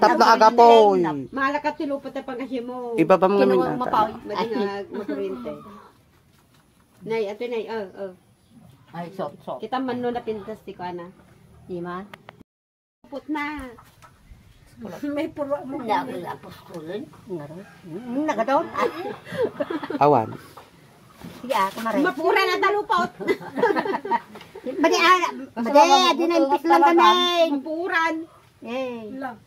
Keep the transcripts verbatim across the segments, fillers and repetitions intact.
Tapno agapoy. Maala ka ti lupa ta pangasimo. Ibabam nga Kinuha min ata. Mapaw. Madi nga makurente. Nay, ate nay, oh, oh. Ay, sop, sop. Kita man no napintas ti kuana. Di man. Put na. May puro mo. Hindi ako lapos ko rin. Ngaro. Hmm, nagadot. Awan. Sige, ah, kumare. Mapura na talupot. Badi, ah, badi, adi na impis lang kami. Mapuran. Eh. Lang.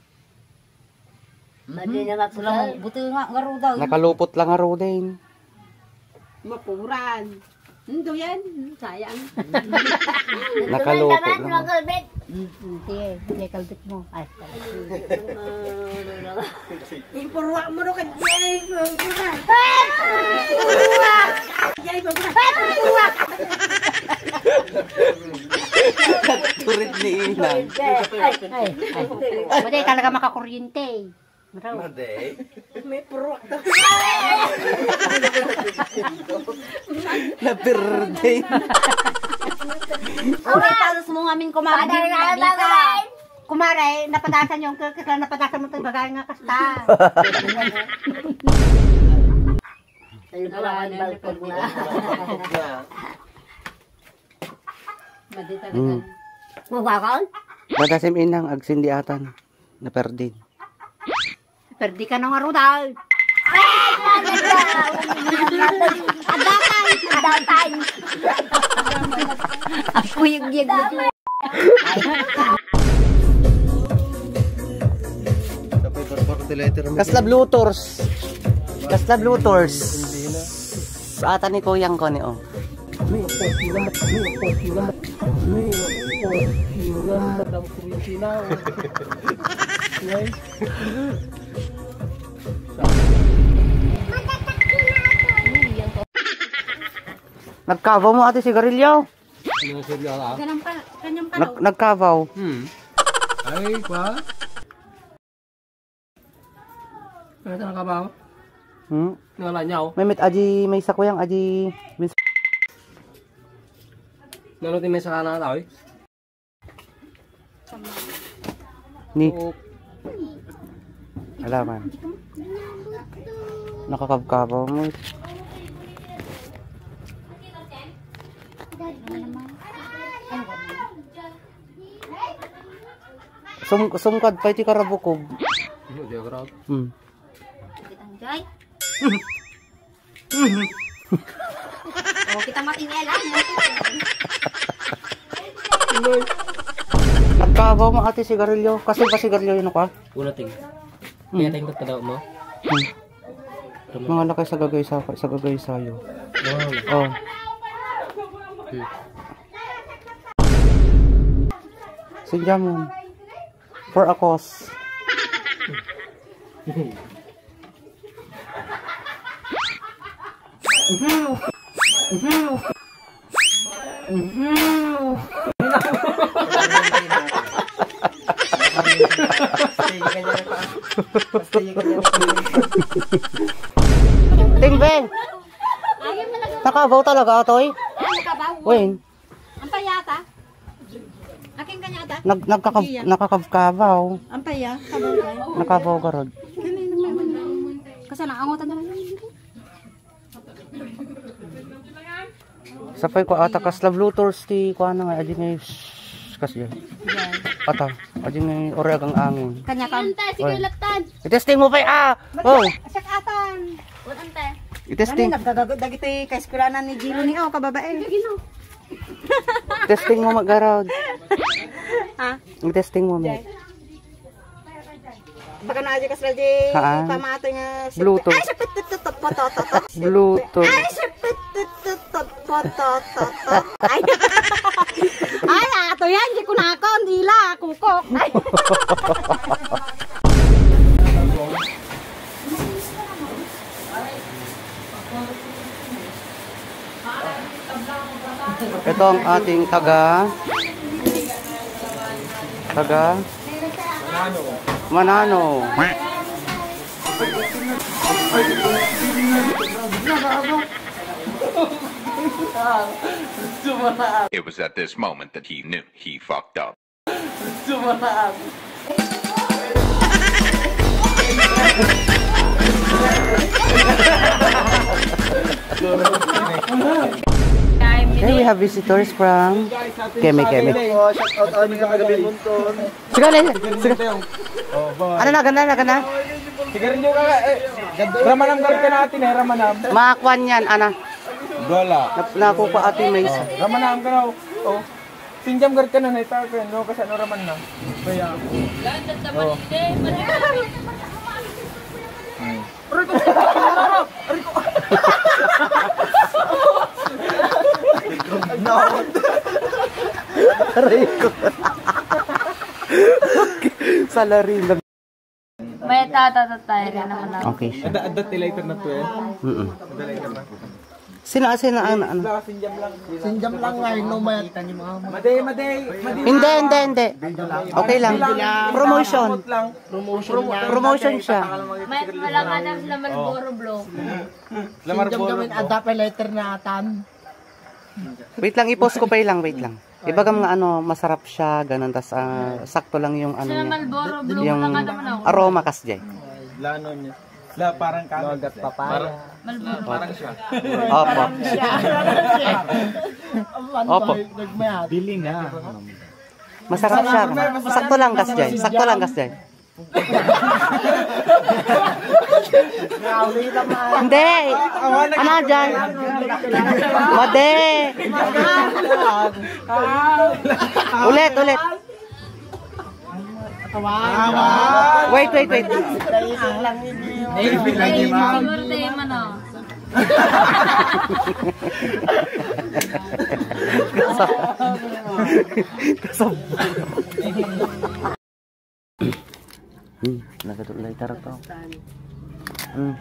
Madi na mapuran. Buti nga, nga rudaw. Nakalupot lang nga rudaw. Mapuran. Ando yan. Sayang. Nakalupot lang. Sige, sige, kalbit mo. Ay. Ipurwa mo no kadi. Ay, purwa. Turit ni Inang. Ay, ay, ay. Wala talaga makakuryente. Madi. May purok. Naperde. Kumare, palos mo ngamin, kumare. Kumare, napadasan yung kekes lang, napadasan mo to, bagay nga kasta. Ay, pala, balkog na. Madi talaga. Hmm. Mabakal? Bagasim inang agsindiatan. Naperde. Perdi ka na nga, Rudal. Adatay! Adatay! Ang kuyog-yog na. Kasla Bluetooth. Kasla Bluetooth. Ata ni kuyang ko ni, oh. Nagkavaw mo, ate, sigarilyo? Ano, sigarilyo, ah? Ganun pa, ganyan pa. Nag-, nagkavaw. Hmm. Ay, pa? Ano ito, nakabaw? Hmm? Wala niya, oh. May met aji, may sakuyang aji. Nano ti may sakana tao, eh? Ni. Oo. Alaman. Nakakabkabaw mo. Sum-, sumkad pa iti karabukog. Ano, di ako. Hmm. Kitang jay. Oh, kita matingel, ah. Nagkavaw mo, ate, sigarilyo. Kasi ba sigarilyo yun ka? Una ting. Hmm. Kaya ting ka daw mo? Hmm. Mga lakay sa gagay sa, sa gagay sayo. Wow. Oh. Hmm. Sinjamon. For a cause. Ting Beng! Nakabaw talaga, Toy? Ay, nakabaw. Wen? Ang payata? Akin kanya ata? Nag-, nagkaka-, Iya. Nakakabkabaw. Ang paya? Kabaw ka? Nakabaw garod. Kasi naangotan na lang. Sapay ko ata kasla Bluetooth ti kuana nga, adi nga, shh, kas yan. Yan. Ata, adi nga, ore agang angin. Kanya ka. Ante, sige, Oy. Laptan. I-testing mo pa, ah! Oh! Siya atan. Ante. I-testing. Ano, nagdadagot dagiti kaeskwelanan ni Gino ni, oh, kababae. Gino. Testing mo, Magarod. Ha? Testing mo, Mac. Baka na aja kas radyo, Haan? Pamatoy nga si Bluetooth. Ay, siya pit, pit, pit, pit, pit, pit, pit. Bluetooth. Ay, siya pit, pit, pit, pit, pit, pit, pit, pit. Ay. Ay, ato yan, di ko nako, dila, kukok. Ay. Ito ang ating taga, taga Manano. It was at this moment that he knew he fucked up. Okay, we have visitors from Keme Keme. Shout out kami sa taga Binmonton. Sige, sige. Ano na, ganda na, ganda? Sigarilyo ka, eh. Ramanam ka rin ka natin, eh, ramanam. Makuan yan, ana. Dola. Nakuha ati may isa. Ramanam ka na, oh. Sinjam ka rin ka na, eh, ta, no, kasi ano raman na. Kaya, oh. Aray ko. Salary na. May tatatatay rin naman ako. Okay siya. Adda, adda ti lighter na to eh. Mm-mm. Adda lighter na. Sino, sino, ano, ano? Sinjam lang nga, no, may... Madi, madi, madi. Hindi, hindi, hindi. Okay lang. Promotion. Promotion lang. Promotion siya. May, wala nga na sila Marlboro Blue. Sinjam kami, adda pa lighter na atan. Wait lang, i-pause ko pa lang, wait lang. Ibagam nga ano, masarap siya, ganun, tas, ah, sakto lang yung ano niya, yung aroma kasjay. Lanon niya. La, parang kami. Logat papaya. Parang, parang siya. Opo. Opo. Bili na. Masarap siya. Sakto lang kasjay. Sakto lang kasjay. Hindi. Ano dyan? Madi. Ulit, ulit. Wait, wait, wait. Siguro tayo man, oh. Kasab-, kasab-, Hmm, nagkatulay tara to. Hmm,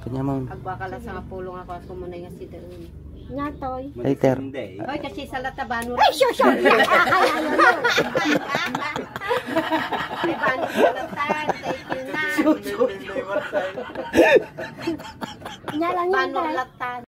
kanya mo. Agbakala sa pulong ako, ako muna yung si Daun. Nga, Toy. Later. Hoy, kasi sa lata, bano rin. Ay, sure, sure. Ay, ano, no. Ay, bano sa lata, sa ikil na. Nya lang yun, Bano Tay. Lata.